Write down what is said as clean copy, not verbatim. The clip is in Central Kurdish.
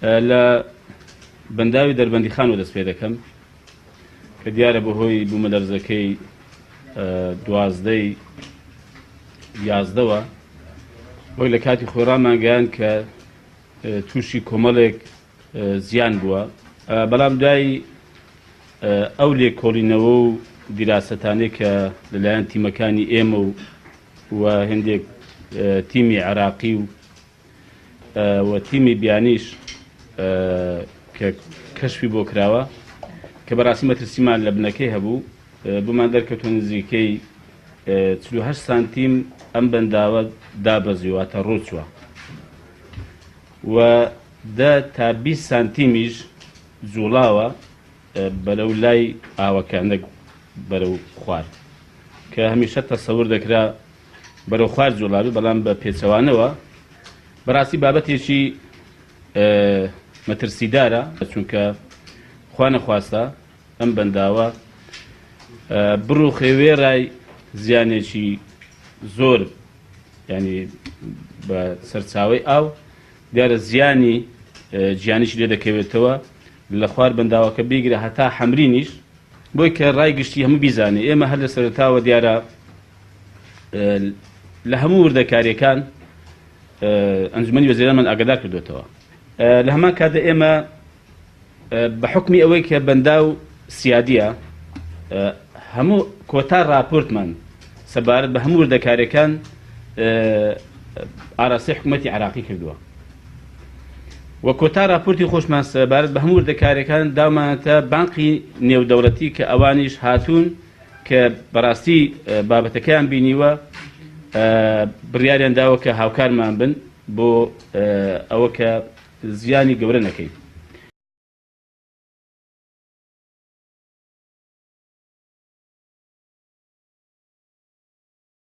لە بەنداوی دەربەندیخانەوە دەست پێ دەکەم کە دیارە بەهۆی بوومەلەرزەکەی دوازدەی یازدەوە وەک لە کاتی خۆی ڕامانگەیان کە تووشی کۆمەڵێک زیان بووە، بەڵام دوای ئەو لێکۆڵینەوە و دیراسەتانەی کە لەلایەن تیمەکانی ئێمە و و هەندێک تیمی عێراقی و و تیمی بیانیش کە کەشفی بۆ کراوە کە بەڕاستی مەترسیمان لە بنەکەی هەبوو، بۆمان دەرکەوتووە نزیکەی 48 سانتیم ئەم بەنداوە دابەزیوە، واتە ڕۆچووە و 10 تا 20 سانتیمیش جوڵاوە بەرەو لای ئاوەکە نەک بەرەو خوار کە هەمیشە تەسەور دەکرا بەرەو خوار جوڵابێ، بەڵام بە پێچەوانەوە. بەڕاستی بابەتێکی مەترسیدارە، چونکە خوا نەخواستە ئەم بەنداوە بڕوخێ وێڕای زیانێکی زۆر ینی بە سەرچاوەی ئاو، دیارە زیانی گیانیش لێ دەکەوێتەوە لە خوار بەنداوەکە بیگرە هەتا حەمرینیش. بۆی کە ڕای گشتی هەموو بیزانێ ئێمە هەر لە سەرەتاوە دیارە لە هەموو وردەکاریەکان ئەنجومەنی وەزیرانمان ئاگادار کردوێتەوە. لە هەمان کاتدا ئێمە بە حکمی ئەوەی کە بەنداو سیادیە، هەموو کۆتا راپۆرتمان سەبارەت بە هەموو وردەکاریەکان ئاراستەی حکوومەتی عراقی کردووە و کۆتا راپۆرتی خۆشمان سەبارەت بە هەموو وردەکاریەکان داومانەتە بانقی نێودەوڵەتی کە ئەوانیش هاتوون کە بەڕاستی بابەتەکەیان بینیوە، بڕیاریان داوە کە هاوکارمان بن بۆ ئەوە کە زیانی گەورە نەکەین.